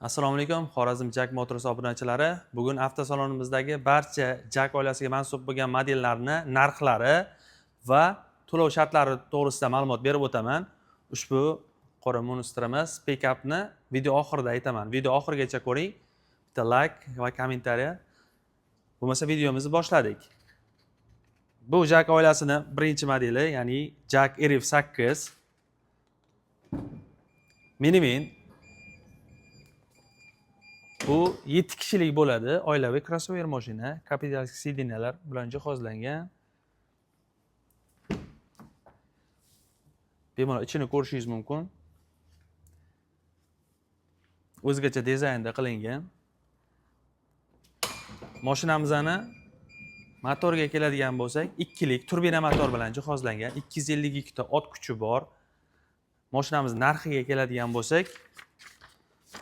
Assalomu alaykum, Xorazm JAC Motors obunachilari. Bugun avtosalonimizdagi barcha JAC oilasiga mansub bo'lgan modellarni narxlari va to'lov shartlari to'g'risida ma'lumot berib o'taman. Ushbu qora Monsterimiz pickupni video oxirida aytaman. Video oxirigacha ko'ring. Bitta like va kommentariya. Bo'lmasa, videomizni boshladik. Bu JAC oilasini birinchi modeli, ya'ni JAC RF8 minivan. Bu 7 kishilik bo'ladi. Oilaviy crossover mashina, капитанский сиденья lar bilan jihozlangan. Bemalol ichini ko'rishingiz mumkin. O'zgacha dizaynda qilingan. Mashinamizni motoriga keladigan bo'lsak, ikkilik turbina motor bilan jihozlangan, 252 ta ot kuchi bor. Mashinamiz narxiga keladigan bo'lsak,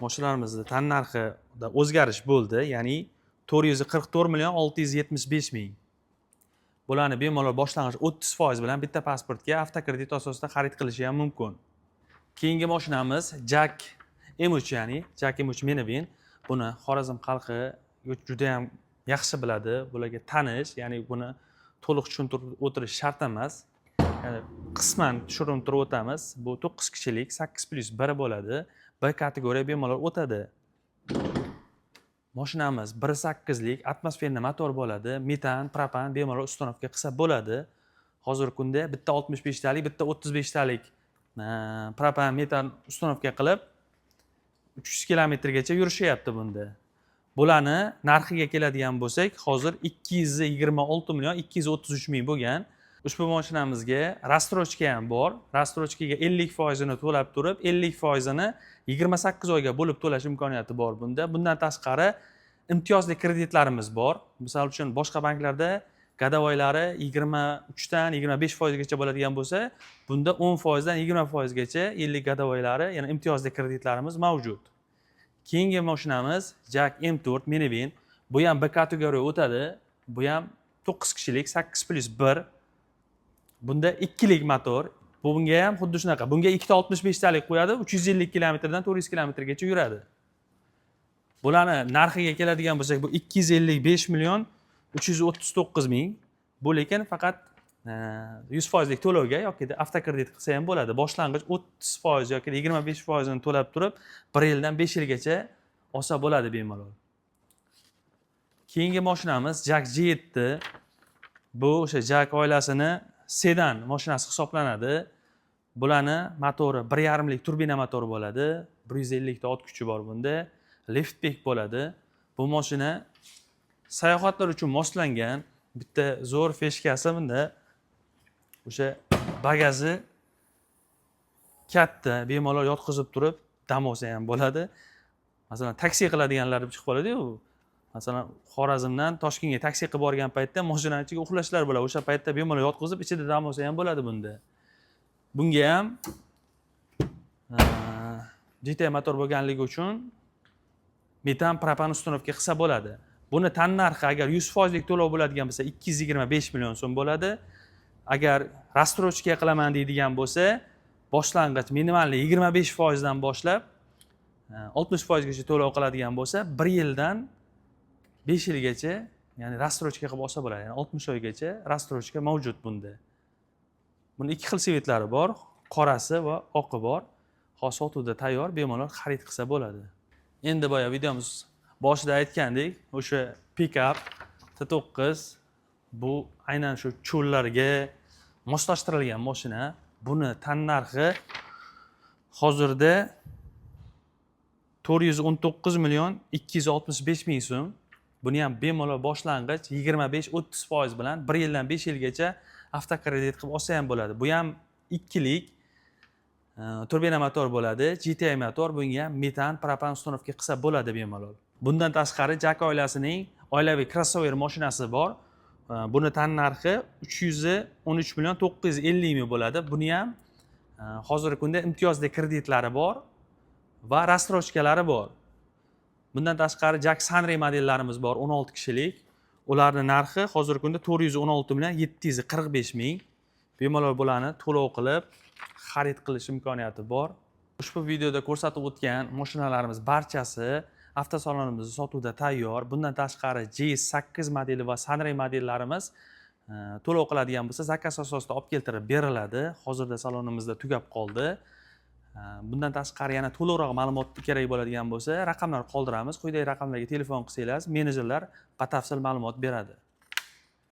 mashinalarimizni tan narxida o'zgarish bo'ldi, ya'ni 444 million 675 ming. Bularni bemalol boshlang'ich 30% bilan bitta pasportga avtokredit asosida xarid qilishi ham mumkin. Keyingi mashinamiz JAC M3, ya'ni JAC M3 minivan. Buni Xorazm xalqi juda ham yaxshi biladi, bularga tanish, ya'ni buni to'liq tushuntirib o'tirish shart emas. Ya'ni qisman tushuntirib o'tamiz. Bu 9 kishilik, 8+1 bo'ladi. B kategoriya bemalol o'tadi. Mashinamiz 1.8lik атмосферный motor bo'ladi. Metan, propan bemalol установка qilsa bo'ladi. Hozirgi kunda bitta 65 talik, bitta 35 talik propan, metan установка qilib 300 kilometrgacha yurishyapti bunda. Bularni narxiga keladigan bo'lsak, hozir 226 million 233 ming bo'lgan. Ushbu mashinamizga рассрочка ham bor. Рассрочка ga 50 foizini to'lab turib, 50 foizini 28 oyga bo'lib to'lash imkoniyati bor bunda. Bundan tashqari, imtiyozli kreditlarimiz bor. Misol uchun, boshqa banklarda годовой lari 23dan 25 foizgacha bo'ladigan bo'lsa, bunda 10 foizdan 20 foizgacha yillik годовой lari, ya'ni imtiyozli kreditlarimiz mavjud. Keyingi mashinamiz JAC M4 minivan. Bu ham B kategoriya o'tadi. Bu ham 9 kishilik, 8+1. Bunda ikkilik motor. Bunga ham xuddi shunaqa. Bunga ikkita 65 talik qo'yadi, 350 kilometrdan 400 kilometrgacha yuradi. Bularni narxiga keladigan bo'lsak, bu 255 million 339 ming. Bu lekin faqat 100 foizlik to'lovga yoki avtokredit qilsa ham bo'ladi. Boshlang'ich 30 foiz yoki 25 foizini to'lab turib, 1 yildan 5 yilgacha olsa bo'ladi bemalol. Keyingi mashinamiz JAC G7. Bu o'sha JAC oilasini sedan mashinasi hisoblanadi. Bularni motori 1.5lik turbina motori bo'ladi. 150 ta ot kuchi bor bunda. Liftback bo'ladi. Bu mashina sayohatlar uchun moslangan. Bitta zo'r фишка si bunda o'sha bagaji katta, bemalol yotqizib turib dam olsa ham bo'ladi. Masalan, taksi qiladiganlar chiqib qoladi-yu. Masalan, Xorazmdan Toshkentga taksi qilib borgan paytda mashinani ichiga uxlashlar bo'ladi. O'sha paytda bemalol yotqizib, ichida dam olsa ham bo'ladi bunda. Bunga ham GTI motor bo'lganligi uchun metan, propan установка qilsa bo'ladi. Buni tan narxi agar 100 foizlik to'lov bo'ladigan bo'lsa, 225 million so'm bo'ladi. Agar рассрочка qilaman deydigan bo'lsa, boshlang'ich minimalniy 25 foizdan boshlab 60 foizgacha to'lov qiladigan bo'lsa, 1 yildan 5 yilgacha, ya'ni рассрочка qilib olsa bo'ladi. Ya'ni 60 oygacha рассрочка mavjud bunda. Buni ikki xil цвет lari bor, qorasi va oqi bor. Hozir sotuvda tayyor, bemalol xarid qilsa bo'ladi. Endi boya videomiz boshida aytgandek, o'sha pikap T9, bu aynan shu cho'llarga moslashtirilgan mashina. Buni tan narxi hozirda 419 million 265 ming so'm. Buni ham bemalol boshlang'ich 25-30 foiz bilan 1 yildan 5 yilgacha avtokredit qilib olsa ham bo'ladi. Bu ham ikkilik turbina motor bo'ladi, GTI motor, bunga ham metan, propan установка qilsa bo'ladi bemalol. Bundan tashqari, JAC oilasining oilaviy crossover mashinasi bor. Buni tan narxi 313 million 950 ming bo'ladi. Buni ham hozirgi kunda imtiyozli kreditlari bor va рассрочка lari bor. Bundan tashqari, JAC Sunray modellarimiz bor, 16 kishilik. Ularni narxi hozirgi kunda 416 million 745 ming. Bemalol bularni to'lov qilib xarid qilish imkoniyati bor. Ushbu videoda ko'rsatib o'tgan mashinalarimiz barchasi avtosalonimizda sotuvda tayyor. Bundan tashqari, J8 modeli va Sunray modellarimiz to'lov qiladigan bo'lsa, zakaz asosida olib keltirib beriladi. Hozirda salonimizda tugab qoldi. Bundan tashqari, yana to'liqroq ma'lumot kerak bo'ladigan bo'lsa, raqamlar qoldiramiz. Quyidagi raqamlarga telefon qilsanglar, menejerlar batafsil ma'lumot beradi.